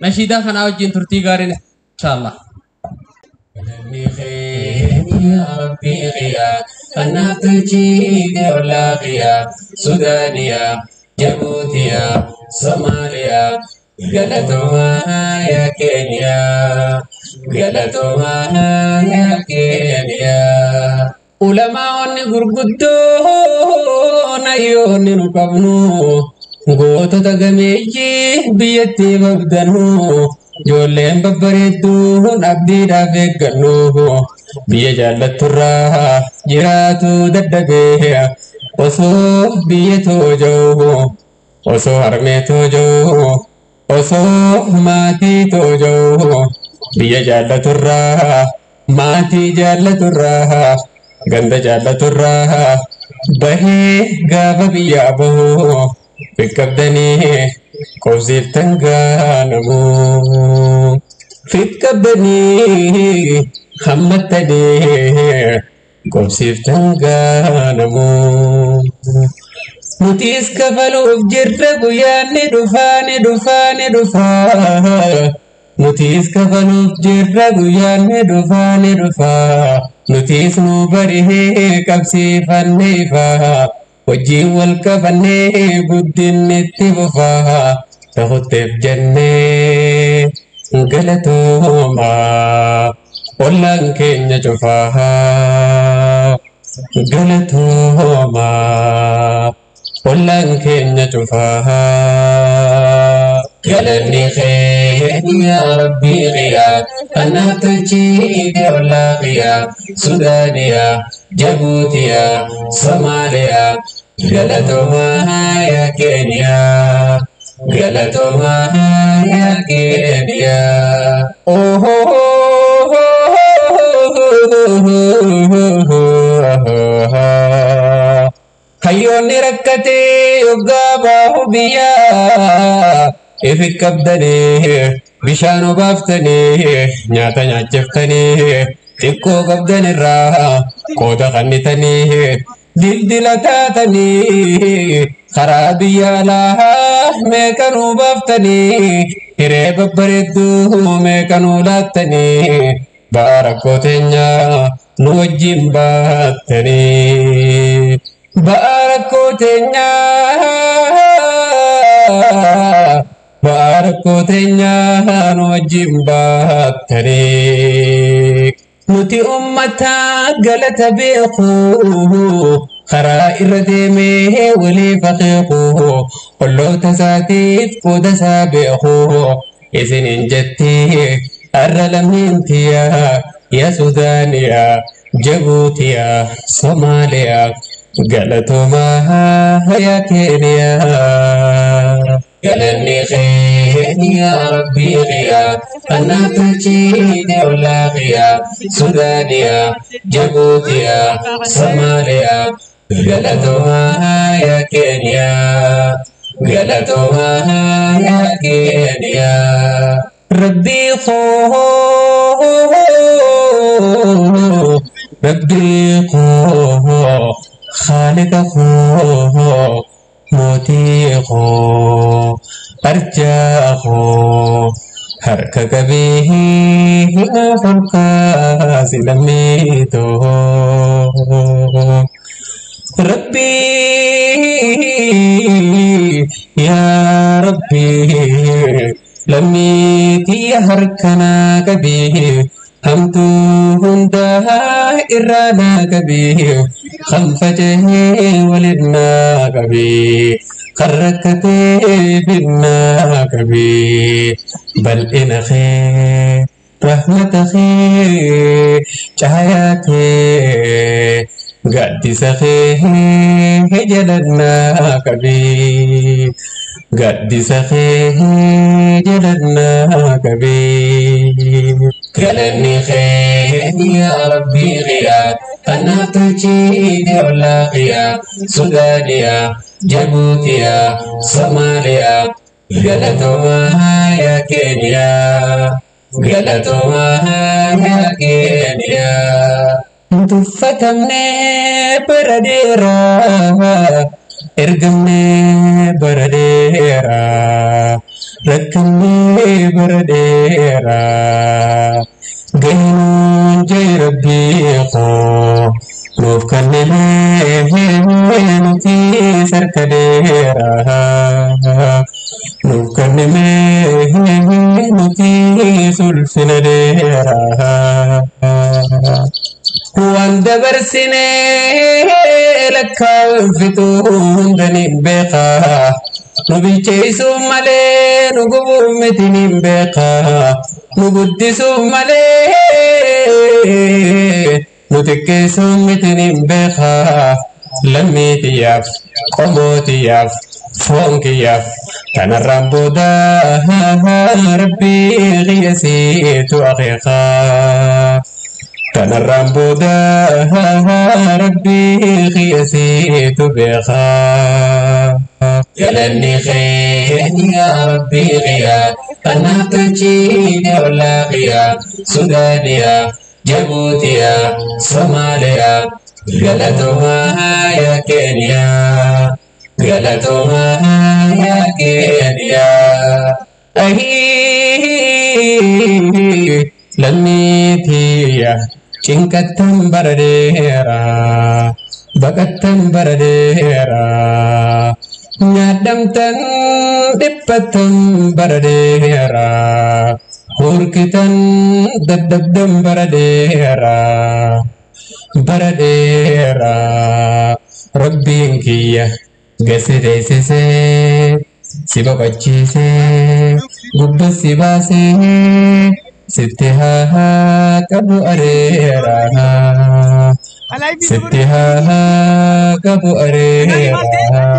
Nashiidaa kanaa wajjin turtii gaariin inshaallah. Sudaaniyaa, Jabuutiyaa, Somaaliyaa, galatoomaa yaa Keeniyaa, galatoomaa yaa Keeniyaa. Ulamaa'onni gurguddoon hayyoonni nu qabnu, gootota gameeyyii biyyattii babdannu, ijoolleen babbareedduun abdiidhaaf eeggannu, biyya jaallatturraa jiraatu dadhabee, osoo biyya tooja'u, osoo harmee tooja'u, osoo maatii tooja'u, biyya jaallaturraa, maatii jaallaturraa, ganda jaallaturraa bahee gaafa biyyaa bahu, fiqqabdanii qobsiiftan gaanamu. Fiqqabdanii hammattanii qobsiiftan gaanamu. Nutis kafaluuf jirra, guyyaan ni dhufaa, ni dhufaa, ni dhufaa. Nutis kafaluuf jirra, guyyaan ni dhufaa, ni dhufaa. Nutis nu barihee qabsiifannee ifaa. Wajjin wal qabannee guddinni itti fufaa. Ta'utteef jennee galatoomaa. Ollaan keenya cufaa. Galatoomaa. Ollaan keenya cufaa. Galanni keenya yaa Rabbii qiyaa, kanaaf tolchiite ollaa qiyaa, Sudaaniyaa, Jabuutiyaa, Somaaliyaa, galatoomaa yaa Keeniyaa, galatoomaa yaa Keeniyaa. Hayyoonni rakkatee yoggaa baahu biyyaa ifi qabdanii, bishaan obaaftanii, nyaata nyaachiftanii, xiqqoo qabdan irraa qooda kannitanii, dildila taatanii, karaa biyya alaa meeqanuu baaftanii, hiree babbareedduu meeqanuu laattanii, ba'aa rakkoo teenyaa nu wajjin baattanii. Ba'aa rakkoo teenyaa, ba'aa rakkoo teenyaa nu wajjin baattanii. Nuti ummata galata beeku, karaa irra deemee waliif akeeku, olloota isaatiif qooda isaa beeku. Isinin jetti har'a lammiin tiyyaa, yaa Sudaaniyaa, Jabuutiyaa, Somaaliyaa, galatoomaa yaa Keeniyaa. Galanni keenya yaa Rabbii qiyaa, kanaaf tolchiite ollaa qiyaa, Sudaaniyaa, Jabuutiyaa, Somaaliyaa, galatoomaa yaa Keeniyaa, galatoomaa yaa Keeniyaa. Rabbii koo, Rabbii koo, Khaaliqa koo, mootii koo, arjaa koo, harka qabee naaf ol kaasi lammii too. Rabbii, yaa Rabbii, lammii tiyya harka naa qabii, hamtuu hundaa irraa naa qabii, kan faca'ee waliin naa qabii, kan rakkatee finnaa qabii, bal'ina kee, rahmata kee, caayaa kee, gaaddisa kee jalannaa qabii. Gaaddisa kee jalannaa qabii. Galanni keenya yaa Rabbii qiyaa, kanaaf tolchiite ollaa qiyaa, Sudaaniyaa, Jabuutiyaa, Somaaliyaa, galatoomaa yaa Keeniyaa, galatoomaa yaa Keeniyaa. Tuffatamnee bara dheeraa, ergamnee bara dheeraa, Rakkannee bara dheeraa. Gaheen jee rabbii koo nuuf kennamee nuti sarka dheeraa. Nuuf kennamee nuti sulfina dheeraa. Waan dabarsinee lakkaa'uun fixuu hunda ni beekaa. Nu bilcheessuuf malee nu gubuuf miti ni beekaa. Nu guddisuuf malee nu xiqqeessuuf miti ni beekaa. Lammii xiyyaaf qomoo xiyyaaf foon kiyyaaf kanarraan booda rabbii qiyasiitu akeekaa. Kanarraan booda rabbii qiyasiitu beekaa. Galanni keenya yaa rabbii qiyyaa kanaaf tolchiine ollaa qiyyaa Sudaaniyaa Jabuutiyaa Somaaliyaa galatoomaa yaa Keeniyaa galatoomaa yaa Keeniyaa. Ahii lammii tiyya cinqattan bara dheeraa baqattan bara dheeraa. Nyaadhamtan dhiphattan bara dheeraa hurkitan dadhabdan bara dheeraa bara dheeraa rabbiin kiyya gasi teessisee si boqochiisee gubba si baasee sitti haa qabu areeraa sitti haa qabu areeraa.